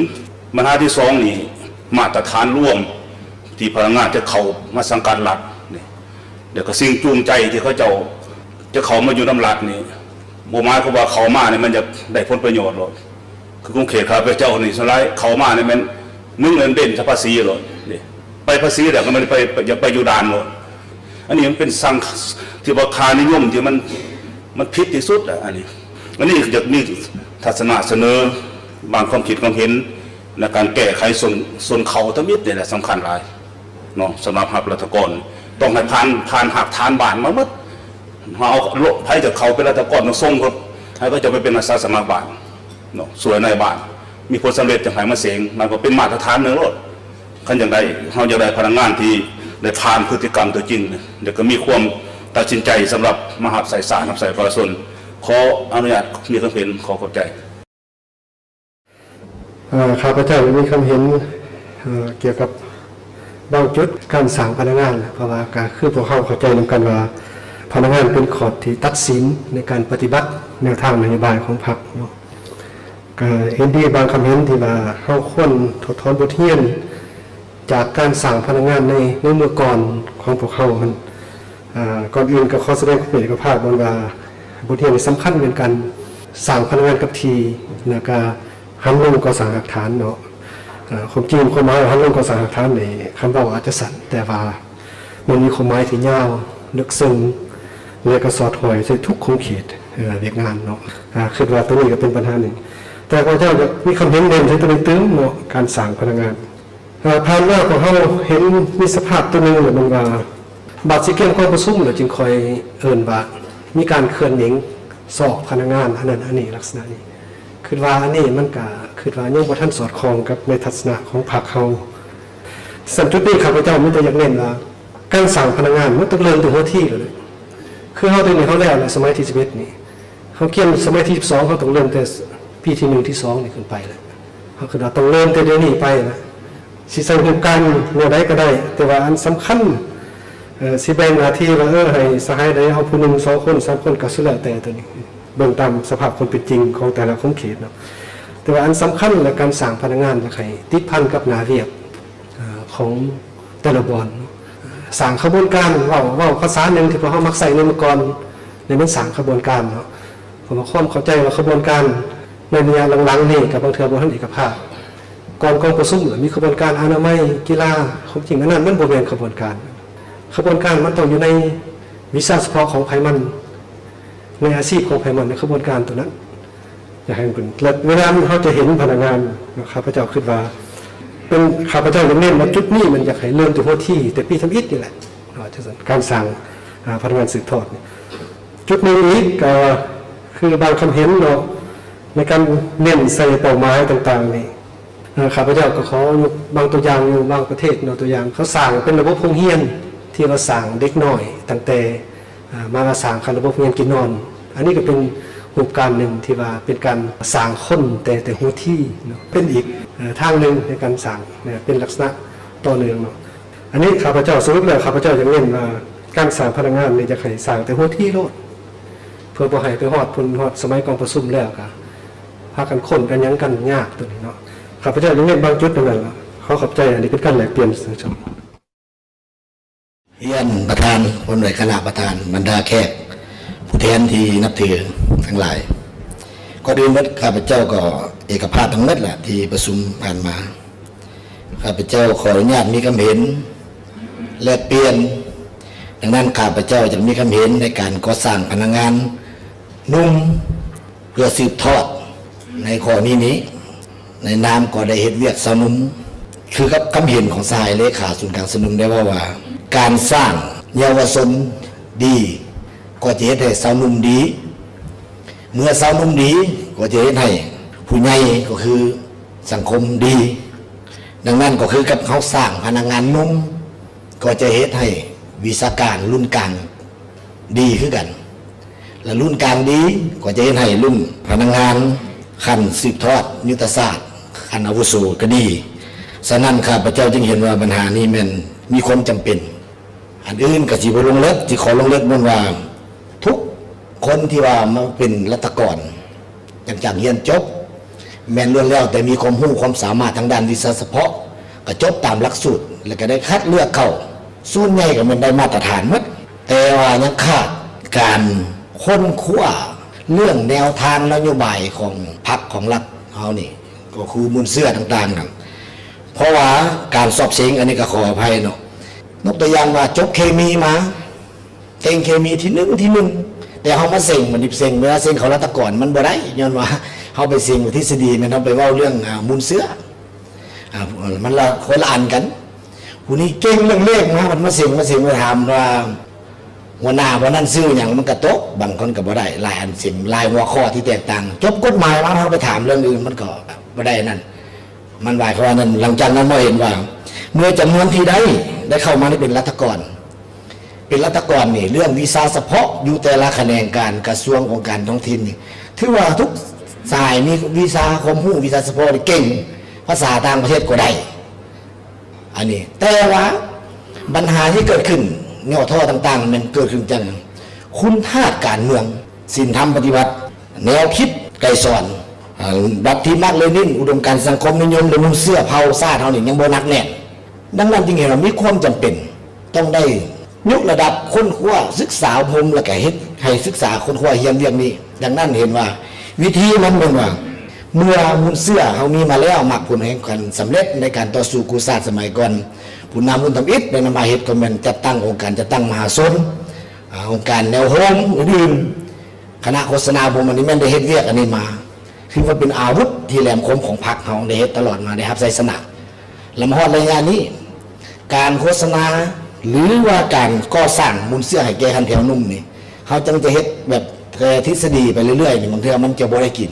ບັນຫາທີສອງນີ້ ມາດຕະຖານລວມທີ່ພະນັກງານຈະເຂົ້າມາສັງກັດລັດນີ້ ແລ້ວກໍສິ່ງຈູງໃຈທີ່ເຂົາເຈົ້າຈະເຂົ້າມາຢູ່ນຳລັດນີ້ ບໍ່ໝາຍຄວາມວ່າເຂົ້າມານີ້ມັນຢາກໄດ້ຜົນປະໂຫຍດໂລດ. ຄືຂົງເຂດຂ້າພະເຈົ້ານີ້ ສ່ວນຫຼາຍເຂົ້າມານີ້ແມ່ນ ໜຶ່ງ ເງິນເດືອນຈະພາສີໂລດເດ້ ໄປພາສີແລ້ວກໍແມ່ນໄປ ຢາກໄປຢູ່ດ່ານໂລດ. ອັນນີ້ມັນເປັນສັງ ທີ່ວ່າຄ່ານິຍົມທີ່ມັນ ມັນຜິດທີ່ສຸດແຫຼະ. ອັນນີ້ ອັນນີ້ຢາກມີທັດສະນະສະເໜີ ບາງຄວາມຄິດຄວາມເຫັນ ໃນການແກ້ໄຂຊົນ ຊົນເຜົ່າທຳອິດນີ້ແຫຼະ ສຳຄັນຫຼາຍເນາະ. ສຳລັບຮັບລັດຖະກອນ ຕ້ອງໃຫ້ຜ່ານ ຜ່ານຮາກຖານບ້ານມາໝົດ. ເຮົາເອົາ ໃຜຈະເຂົ້າເປັນລັດຖະກອນ ຕ້ອງສົ່ງເຂົາ ໃຫ້ເຂົາເຈົ້າໄປເປັນອາສາສະໝັກບ້ານເນາະ ຊ່ວຍນາຍບ້ານ ມີຜົນສຳເລັດຈັ່ງໃຫ້ມາເສັງ. ມັນກໍເປັນມາດຕະຖານໜຶ່ງໂລດ. ຄັນຢາກໄດ້ ເຮົາຢາກໄດ້ພະນັກງານທີ່ໄດ້ຜ່ານພຶດຕິກຳຕົວຈິງ ແລ້ວກໍມີຄວາມຕັດສິນໃຈສຳລັບມາຮັບໃຊ້ຊາດ ຮັບໃຊ້ປະຊາຊົນ. ຂໍອະນຸຍາດມີຄຳເຫັນ. ຂໍຂອບໃຈ. ເອີ ຂ້າພະເຈົ້າມີຄຳເຫັນ ເອີ ກ່ຽວກັບບາງຈຸດການສ້າງພະນັກງານ ເພາະວ່າກໍຄືພວກເຮົາເຂົ້າໃຈນຳກັນວ່າ ພະນັກງານເປັນຂອບທີ່ຕັດສິນໃນການປະຕິບັດແນວທາງນະໂຍບາຍຂອງພັກເນາະ. ກໍເຫັນດີບາງຄຳເຫັນທີ່ວ່າເຮົາຄວນຖອດຖອນບົດຮຽນຈາກການສ້າງພະນັກງານໃນ ໃນເມື່ອກ່ອນຂອງພວກເຮົາຫັ້ນ. ອາ ກ່ອນອື່ນກໍຂໍສະແດງຄວາມເປັນເອກະພາບວ່າ ບົດຮຽນນີ້ສຳຄັນແມ່ນການສ້າງພະນັກງານກັບທີ່ ແລ້ວກະຫັນລົງກໍ່ສ້າງຮາກຖານເນາະ. ອາ ຄວາມຈິງຄວາມໝາຍວ່າຫັນລົງກໍ່ສ້າງຮາກຖານນີ້ ຄຳເວົ້າອາດຈະສັ້ນ ແຕ່ວ່າມັນມີຄວາມໝາຍທີ່ຍາວ ເລິກເຊິ່ງ ແລະ ກໍສອດຫ້ອຍໃສ່ທຸກຂົງເຂດ ເອີ ວຽກງານເນາະ. ອາ ຄິດວ່າໂຕນີ້ກໍເປັນບັນຫາໜຶ່ງ ແຕ່ຂ້າພະເຈົ້າຢາກມີຄຳເຫັນເນັ້ນໃສ່ໂຕນີ້ຕື່ມເນາະ ການສ້າງພະນັກງານ. ເອີ ຜ່ານມາພວກເຮົາເຫັນມີສະພາບໂຕໜຶ່ງ ແລ້ວແມ່ນວ່າ ບາດຊິກຽມກອງປະຊຸມແລ້ວຈຶ່ງຄ່ອຍເອີ້ນວ່າ ມີການເຄື່ອນເໜັງຊອກພະນັກງານ ອັນນັ້ນອັນນີ້ ລັກສະນະນີ້. ຄິດວ່າອັນນີ້ມັນກະ ຄິດວ່າຍັງບໍ່ທັນສອດຄ່ອງກັບໃນທັດສະນະຂອງພັກເຮົາ. ສຳລັບຈຸດນີ້ ຂ້າພະເຈົ້າມີແຕ່ຢາກເນັ້ນວ່າ ການສ້າງພະນັກງານມັນຕ້ອງເລີ່ມແຕ່ຫົວທີແລ້ວແຫຼະ. ຄືເຮົາດຽວນີ້ເຮົາແລ້ວແຫຼະ ສະໄໝທີສິບເອັດນີ້ ເຮົາຂຽນສະໄໝທີສິບສອງ ເຮົາຕ້ອງເລີ່ມແຕ່ປີທີໜຶ່ງ ທີສອງນີ້ຂຶ້ນໄປແຫຼະ. ເຮົາຄິດວ່າຕ້ອງເລີ່ມແຕ່ດຽວນີ້ໄປນະ. ຊິໃສ່ຮູບການແນວໃດກໍໄດ້, ແຕ່ວ່າອັນສຳຄັນ ເອີ ຊິແບ່ງໜ້າທີ່ວ່າ ເອີ ໃຫ້ສະຫາຍໃດເອົາຜູ້ໜຶ່ງ ສອງຄົນ ສາມຄົນ ກໍສຸດແລ້ວແຕ່ໂຕນີ້ ເບິ່ງຕາມສະພາບຄວາມເປັນຈິງຂອງແຕ່ລະຂົງເຂດເນາະ. ແຕ່ວ່າອັນສຳຄັນ ແລະ ການສ້າງພະນັກງານ ຢາກໃຫ້ຕິດພັນກັບໜ້າວຽກ ເອີ ຂອງແຕ່ລະບ່ອນເນາະ. ສ້າງຂະບວນການ ເວົ້າ ເວົ້າພາສາໜຶ່ງທີ່ພວກເຮົາມັກໃຊ້ໃນເມື່ອກ່ອນ ໃນມັນສ້າງຂະບວນການເນາະ. ເພາະວ່າຄວາມເຂົ້າໃຈວ່າຂະບວນການໃນໄລຍະຫຼັງໆນີ້ ກໍບາງເທື່ອບໍ່ທັນເອກະພາບ. ກ່ອນກອງປະຊຸມ ມີຂະບວນການອະນາໄມ ກິລາ ຄວາມຈິງອັນນັ້ນມັນບໍ່ແມ່ນຂະບວນການ. ຂະບວນການມັນຕ້ອງຢູ່ໃນວິຊາສະເພາະຂອງໃຜມັນ ໃນອາຊີບຂອງໃຜມັນ ໃນຂະບວນການໂຕນັ້ນ ຢາກໃຫ້ມັນເປັນ ແລະ ເວລາເຮົາຈະເຫັນພະນັກງານເນາະ ຂ້າພະເຈົ້າຄິດວ່າ ເປັນ ຂ້າພະເຈົ້າຢາກເນັ້ນວ່າຈຸດນີ້ມັນຢາກໃຫ້ເລີ່ມແຕ່ຫົວທີ ແຕ່ປີທຳອິດນີ້ແຫຼະເນາະ ການສ້າງ ອາ ພະນັກງານສືບທອດນີ້. ຈຸດໜຶ່ງອີກກໍຄືບາງຄຳເຫັນເນາະ ໃນການເນັ້ນໃສ່ເປົ້າໝາຍຕ່າງໆນີ້ ເອີ ຂ້າພະເຈົ້າກໍຂໍຍົກບາງຕົວຢ່າງຢູ່ບາງປະເທດເນາະ ຕົວຢ່າງເຂົາສ້າງເປັນລະບົບໂຮງຮຽນທີ່ວ່າສ້າງເດັກນ້ອຍຕັ້ງແຕ່ ເອີ ມາວ່າສ້າງຂັ້ນລະບົບໂຮງຮຽນກິນນອນ. ອັນນີ້ກໍເປັນຮູບການໜຶ່ງທີ່ວ່າເປັນການສ້າງຄົນແຕ່ ແຕ່ຫົວທີເນາະ ເປັນອີກ ເອີ ທາງໜຶ່ງໃນການສ້າງເນາະ ເປັນລັກສະນະຕໍ່ເນື່ອງເນາະ. ອັນນີ້ຂ້າພະເຈົ້າສະຫຼຸບແລ້ວ ຂ້າພະເຈົ້າຢາກເນັ້ນວ່າ ການສ້າງພະນັກງານນີ້ຢາກໃຫ້ສ້າງແຕ່ຫົວທີໂລດ ເພື່ອບໍ່ໃຫ້ໄປຮອດພຸ້ນ ຮອດສະໄໝກອງປະຊຸມແລ້ວກະພາກັນຄົ້ນກັນຫຍັງກັນຍາກໂຕນີ້ເນາະ. ຂ້າພະເຈົ້າຢາກເນັ້ນບາງຈຸດເທົ່ານັ້ນລະ. ຂໍຂອບໃຈ ອັນນີ້ເປັນການແລກປ່ຽນ. ຮຽນປະທານ ພ້ອມດ້ວຍຄະນະປະທານ, ບັນດາແຂກຜູ້ແທນທີ່ນັບຖືທັງຫຼາຍ, ກ່ອນອື່ນໝົດ ຂ້າພະເຈົ້າກໍເອກະພາບທັງໝົດລະ ທີ່ປະຊຸມຜ່ານມາ. ຂ້າພະເຈົ້າຂໍອະນຸຍາດມີຄຳເຫັນແລກປ່ຽນ. ດັ່ງນັ້ນ ຂ້າພະເຈົ້າຈະມີຄຳເຫັນໃນການກໍ່ສ້າງພະນັກງານໜຸ່ມ ເພື່ອສືບທອດໃນຂໍ້ນີ້ນີ້ ໃນນາມກໍໄດ້ເຮັດວຽກຊາວໜຸ່ມ ຄືກັບຄຳເຫັນຂອງສະຫາຍເລຂາສູນກາງຊາວໜຸ່ມໄດ້ເວົ້າວ່າ ການສ້າງເຍົາວະຊົນດີ ກໍຈະເຮັດໃຫ້ຊາວໜຸ່ມດີ, ເມື່ອຊາວໜຸ່ມດີ ກໍຈະເຮັດໃຫ້ຜູ້ໃຫຍ່ ກໍຄືສັງຄົມດີ. ດັ່ງນັ້ນກໍຄືກັບເຮົາສ້າງພະນັກງານໜຸ່ມ ກໍຈະເຮັດໃຫ້ວິຊາການລຸ້ນກາງດີຄືກັນ ແລະ ລຸ້ນກາງດີກໍຈະເຮັດໃຫ້ລຸ້ນພະນັກງານຂັ້ນສືບທອດຍຸດທະສາດ ຂັ້ນອາວຸໂສກໍດີ. ສະນັ້ນ ຂ້າພະເຈົ້າຈຶ່ງເຫັນວ່າບັນຫານີ້ແມ່ນມີຄວາມຈຳເປັນ. ອັນອື່ນກໍຊິບໍ່ລົງເລິກ, ຊິຂໍລົງເລິກແມ່ນວ່າ ທຸກຄົນທີ່ວ່າມາເປັນລັດຖະກອນ ຫຼັງຈາກຮຽນຈົບ ແມ່ນລ້ວນແລ້ວແຕ່ມີຄວາມຮູ້ຄວາມສາມາດທາງດ້ານວິຊາສະເພາະ, ກໍຈົບຕາມຫຼັກສູດ ແລ້ວກໍໄດ້ຄັດເລືອກເຂົ້າ. ສ່ວນໃຫຍ່ກໍແມ່ນໄດ້ມາດຕະຖານໝົດ, ແຕ່ວ່າຍັງຂາດການຄົ້ນຄວ້າເລື່ອງແນວທາງນະໂຍບາຍຂອງພັກຂອງລັດເຮົານີ້ ກໍຄືມູນເຊື້ອຕ່າງໆນັ້ນ. ເພາະວ່າການສອບເສັງ ອັນນີ້ກໍຂໍອະໄພເນາະ, ຍົກຕົວຢ່າງວ່າຈົບເຄມີມາ ເກັ່ງເຄມີທີໜຶ່ງ ທີໜຶ່ງ ແຕ່ເຮົາມາເສັງ ບັດນີ້ເສັງ ເວລາເສັງເຂົ້າລັດຖະກອນມັນບໍ່ໄດ້ ຍ້ອນວ່າເຮົາໄປເສັງທິດສະດີ ແມ່ນເຮົາໄປເວົ້າເລື່ອງ ອາ ມູນເຊື້ອ ອາ ມັນລະຄົນລະອັນກັນ. ຜູ້ນີ້ເກັ່ງເລື່ອງເລກມາ ບັດມາເສັງ ມາເສັງ ມາຖາມວ່າຫົວໜ້າບ່ອນນັ້ນຊື່ຫຍັງ ມັນກະຕົກ, ບາງຄົນກະບໍ່ໄດ້ ຫຼາຍອັນເສັງ ຫຼາຍຫົວຂໍ້ທີ່ແຕກຕ່າງ. ຈົບກົດໝາຍມາ ເຮົາໄປຖາມເລື່ອງອື່ນ ມັນກໍບໍ່ໄດ້ອັນນັ້ນ. ມັນໝາຍຄວາມວ່ານັ້ນ ຫຼັງຈາກນັ້ນມາເຫັນວ່າ ເມື່ອຈຳນວນທີ່ໄດ້ ໄດ້ເຂົ້າມາໃນເປັນລັດຖະກອນ ເປັນລັດຖະກອນນີ້ ເລື່ອງວິຊາສະເພາະຢູ່ແຕ່ລະຂະແໜງການ ກະຊວງ ອົງການທ້ອງຖິ່ນນີ້ ຖືວ່າທຸກສາຍມີວິຊາຄວາມຮູ້ ວິຊາສະເພາະນີ້ເກັ່ງ, ພາສາຕ່າງປະເທດກໍໄດ້ ອັນນີ້. ແຕ່ວ່າບັນຫາທີ່ເກີດຂຶ້ນ ຫຍໍ້ທໍ້ຕ່າງໆ ແມ່ນເກີດຂຶ້ນຈາກຄຸນທາດການເມືອງ, ສິນທຳປະຕິວັດ, ແນວຄິດໄກສອນ ອາ ລັດທິມາກເລນິນ, ອຸດົມການສັງຄົມນິຍົມ ແລະ ມູນເຊື້ອເຜົ່າຊາດເຮົານີ້ຍັງບໍ່ໜັກແໜ້ນ. ດັ່ງນັ້ນຈຶ່ງເຫັນວ່າມີຄວາມຈຳເປັນຕ້ອງໄດ້ຍົກລະດັບຄົ້ນຄວ້າສຶກສາອົບຮົມ ແລ້ວກະເຮັດໃຫ້ສຶກສາຄົ້ນຄວ້າຮຽນວຽກນີ້. ດັ່ງນັ້ນເຫັນວ່າວິທີມັນແມ່ນວ່າ ເມື່ອມູນເຊື້ອເຮົາມີມາແລ້ວ ໝາກຜົນແຫ່ງການສຳເລັດໃນການຕໍ່ສູ້ກູ້ຊາດສະໄໝກ່ອນ ຜູ້ນຳລຸ້ນທຳອິດໄດ້ນຳມາເຮັດ ກໍແມ່ນຈັດຕັ້ງອົງການຈັດຕັ້ງມະຫາຊົນ ອາ ອົງການແນວໂຮມອື່ນໆ ຄະນະໂຄສະນາ ພວກມັນນີ້ແມ່ນໄດ້ເຮັດວຽກອັນນີ້ມາ ຖືວ່າເປັນອາວຸດທີ່ແຫຼມຄົມຂອງພັກເຮົາ ໄດ້ເຮັດຕະຫຼອດມາ ໄດ້ຮັບໄຊຊະນະ. ແລະ ມາຮອດໄລຍະນີ້ ການໂຄສະນາ ຫຼືວ່າການກໍ່ສ້າງມູນເຊື້ອໃຫ້ແກ່ຂັ້ນແຖວໜຸ່ມນີ້ ເຮົາຈັ່ງຈະເຮັດແບບແຕ່ທິດສະດີໄປເລື້ອຍໆນີ້ ບາງເທື່ອມັນຈະບໍ່ໄດ້ກິນ.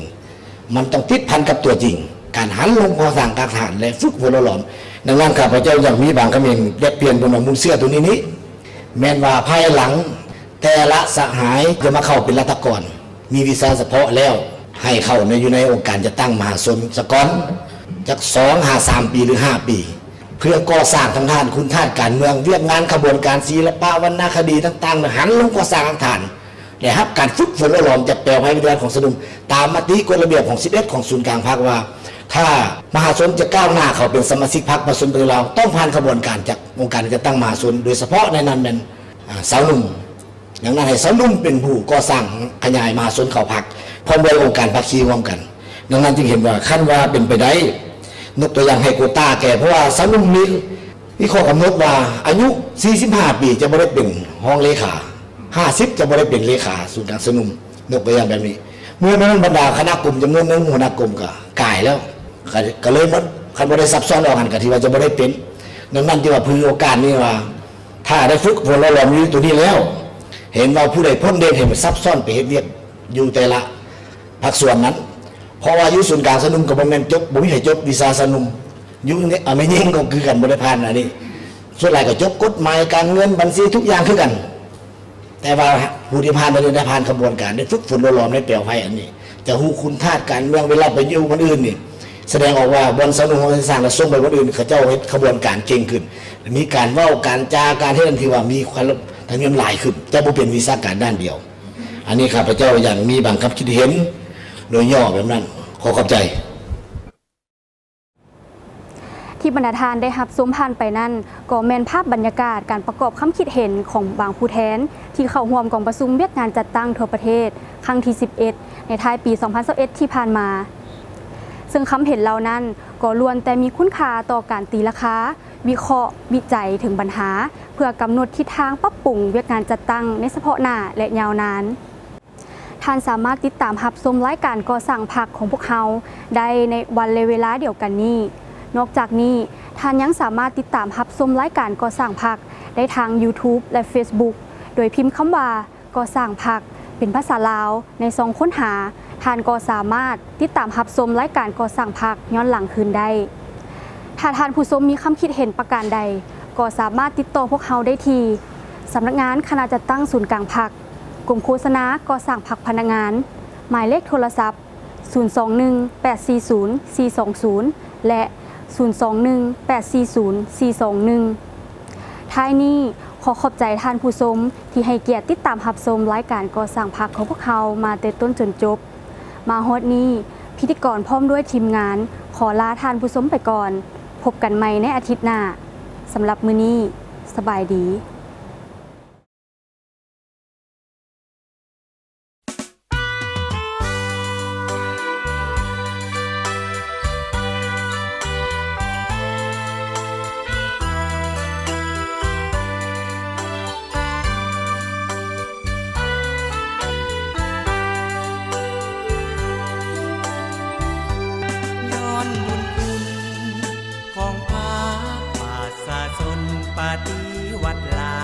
ມັນຕ້ອງຕິດພັນກັບຕົວຈິງ ການຫັນລົງກໍ່ສ້າງຮາກຖານ ແລະ ຝຶກຝົນຫຼໍ່ຫຼອມ. ດັ່ງນັ້ນ ຂ້າພະເຈົ້າຢາກມີບາງຄຳເຫັນແລກປ່ຽນເບິ່ງວ່າມູນເຊື້ອໂຕນີ້ນີ້ ແມ່ນວ່າພາຍຫຼັງ ແຕ່ລະສະຫາຍຈະມາເຂົ້າເປັນລັດຖະກອນ ມີວິຊາສະເພາະແລ້ວ ໃຫ້ເຂົ້າໃນ ຢູ່ໃນອົງການຈັດຕັ້ງມະຫາຊົນສະກ່ອນ ຈັກສອງຫາສາມປີ ຫຼື ຫ້າປີ ເພື່ອກໍ່ສ້າງທາງດ້ານຄຸນທາດການເມືອງ, ວຽກງານຂະບວນການ, ສິລະປະ, ວັນນະຄະດີຕ່າງໆ ຫັນລົງກໍ່ສ້າງຮາກຖານ ໄດ້ຮັບການຝຶກຝົນຫຼໍ່ຫຼອມຈາກແປວໄພວິທະຍາຂອງຊາວໜຸ່ມ ຕາມມະຕິກົດລະບຽບຂອງສິບເອັດຂອງສູນກາງພັກວ່າ ຖ້າມະຫາຊົນຈະກ້າວໜ້າເຂົ້າເປັນສະມາຊິກພັກປະຊາຊົນປະຕິວັດລາວ ຕ້ອງຜ່ານຂະບວນການຈາກອົງການຈັດຕັ້ງມະຫາຊົນ ໂດຍສະເພາະໃນນັ້ນແມ່ນ ອາ ຊາວໜຸ່ມ. ດັ່ງນັ້ນ ໃຫ້ຊາວໜຸ່ມເປັນຜູ້ກໍ່ສ້າງຂະຫຍາຍມະຫາຊົນເຂົ້າພັກ ພ້ອມດ້ວຍອົງການພາຄີຮ່ວມກັນ. ດັ່ງນັ້ນຈຶ່ງເຫັນວ່າ ຄັນວ່າເປັນໄປໄດ້ ຍົກຕົວຢ່າງໃຫ້ໂກຕາແກ່ ເພາະວ່າຊາວໜຸ່ມມີ ມີຂໍ້ກຳນົດວ່າ ອາຍຸສີ່ສິບຫ້າປີຈະບໍ່ໄດ້ເປັນຮອງເລຂາ, ຫ້າສິບຈະບໍ່ໄດ້ເປັນເລຂາສູນກາງຊາວໜຸ່ມ, ຍົກຕົວຢ່າງແບບນີ້. ເມື່ອນັ້ນບັນດາຄະນະກົມຈຳນວນໜຶ່ງ ຫົວໜ້າກົມກໍກາຍແລ້ວ, ກໍ ກໍເລີຍໝົດ, ຄັນບໍ່ໄດ້ຊັບຊ້ອນອອກຫັ້ນ ກໍຖືວ່າຈະບໍ່ໄດ້ເປັນ. ດັ່ງນັ້ນຈຶ່ງວ່າ ຖືໂອກາດນີ້ວ່າ ຖ້າໄດ້ຝຶກຝົນຫຼໍ່ຫຼອມຢູ່ຕົວນີ້ແລ້ວ ເຫັນວ່າຜູ້ໃດພົ້ນເດັ່ນ ໃຫ້ມັນຊັບຊ້ອນໄປເຮັດວຽກຢູ່ແຕ່ລະພາກສ່ວນນັ້ນ. ເພາະວ່າຢູ່ສູນກາງຊາວໜຸ່ມກໍບໍ່ແມ່ນຈົບ, ບໍ່ມີໃຜຈົບວິຊາຊາວໜຸ່ມ. ຢູ່ໃນ ອາ ແມ່ຍິງກໍຄືກັນ ບໍ່ໄດ້ຜ່ານອັນນີ້. ສ່ວນຫຼາຍກໍຈົບກົດໝາຍການເງິນບັນຊີທຸກຢ່າງຄືກັນ. ແຕ່ວ່າຜູ້ທີ່ຜ່ານໄປນີ້ໄດ້ຜ່ານຂະບວນການ ໄດ້ຝຶກຝົນຫຼໍ່ຫຼອມໃນແປວໄພອັນນີ້ ຈະຮູ້ຄຸນທາດການເມືອງ. ເວລາໄປຢູ່ບ່ອນອື່ນນີ້ ສະແດງອອກວ່າບ່ອນຊາວໜຸ່ມເຮົາສ້າງແລ້ວ ສົ່ງໄປບ່ອນອື່ນ ເຂົາເຈົ້າເຮັດຂະບວນການເກັ່ງຂຶ້ນ, ມີການເວົ້າການຈາ ການເຮັດອັນທີ່ວ່າມີຄວາມທາງເງິນຫຼາຍຂຶ້ນ, ຈະບໍ່ເປັນວິຊາການດ້ານດຽວ. ອັນນີ້ຂ້າພະເຈົ້າຍັງມີບາງຄຳຄິດເຫັນໂດຍຫຍໍ້ແບບນັ້ນ. ຂໍຂອບໃຈ. ທີ່ບັນດາທ່ານໄດ້ຮັບຊົມຜ່ານໄປນັ້ນ ກໍແມ່ນພາບບັນຍາກາດການປະກອບຄຳຄິດເຫັນຂອງບາງຜູ້ແທນ ທີ່ເຂົ້າຮ່ວມກອງປະຊຸມວຽກງານຈັດຕັ້ງທົ່ວປະເທດຄັ້ງທີສິບເອັດ ໃນທ້າຍປີສອງພັນຊາວເອັດທີ່ຜ່ານມາ, ເຊິ່ງຄຳເຫັນເຫຼົ່ານັ້ນກໍລ້ວນແຕ່ມີຄຸນຄ່າຕໍ່ການຕີລາຄາ, ວິເຄາະ, ວິໄຈເຖິງບັນຫາ ເພື່ອກຳນົດທິດທາງປັບປຸງວຽກງານຈັດຕັ້ງໃນສະເພາະໜ້າ ແລະ ຍາວນານ. ທ່ານສາມາດຕິດຕາມຮັບຊົມລາຍການກໍ່ສ້າງພັກຂອງພວກເຮົາໄດ້ໃນວັນ ແລະ ເວລາດຽວກັນນີ້. ນອກຈາກນີ້, ທ່ານຍັງສາມາດຕິດຕາມຮັບຊົມລາຍການກໍ່ສ້າງພັກໄດ້ທາງ YouTube ແລະ Facebook ໂດຍພິມຄຳວ່າ ກໍ່ສ້າງພັກ ເປັນພາສາລາວ ໃນຊ່ອງຄົ້ນຫາ, ທ່ານກໍສາມາດຕິດຕາມຮັບຊົມລາຍການກໍ່ສ້າງພັກຍ້ອນຫຼັງຄືນໄດ້. ຖ້າທ່ານຜູ້ຊົມມີຄຳຄິດເຫັນປະການໃດ, ກໍສາມາດຕິດຕໍ່ພວກເຮົາໄດ້ທີ່ ສຳນັກງານຄະນະຈັດຕັ້ງສູນກາງພັກ, ກົມໂຄສະນາກໍ່ສ້າງພັກພະນັກງານ, ໝາຍເລກໂທລະສັບ ສູນສອງໜຶ່ງ ແປດສີ່ສູນ ສີ່ສອງສູນ ແລະ ສູນສອງໜຶ່ງ ແປດສີ່ສູນ ສີ່ສອງໜຶ່ງ. ທ້າຍນີ້, ຂໍຂອບໃຈທ່ານຜູ້ຊົມທີ່ໃຫ້ກຽດຕິດຕາມຮັບຊົມລາຍການກໍ່ສ້າງພັກຂອງພວກເຮົາມາແຕ່ຕົ້ນຈົນຈົບ. ມາຮອດນີ້, ພິທີກອນພ້ອມດ້ວຍທີມງານ ຂໍລາທ່ານຜູ້ຊົມໄປກ່ອນ. ພົບກັນໃໝ່ໃນອາທິດໜ້າ. ສຳລັບມື້ນີ້, ສະບາຍດີ. ຍ້ອນບຸນຄຸນຂອງພາກປະຊາຊົນປະຕິວັດລາວ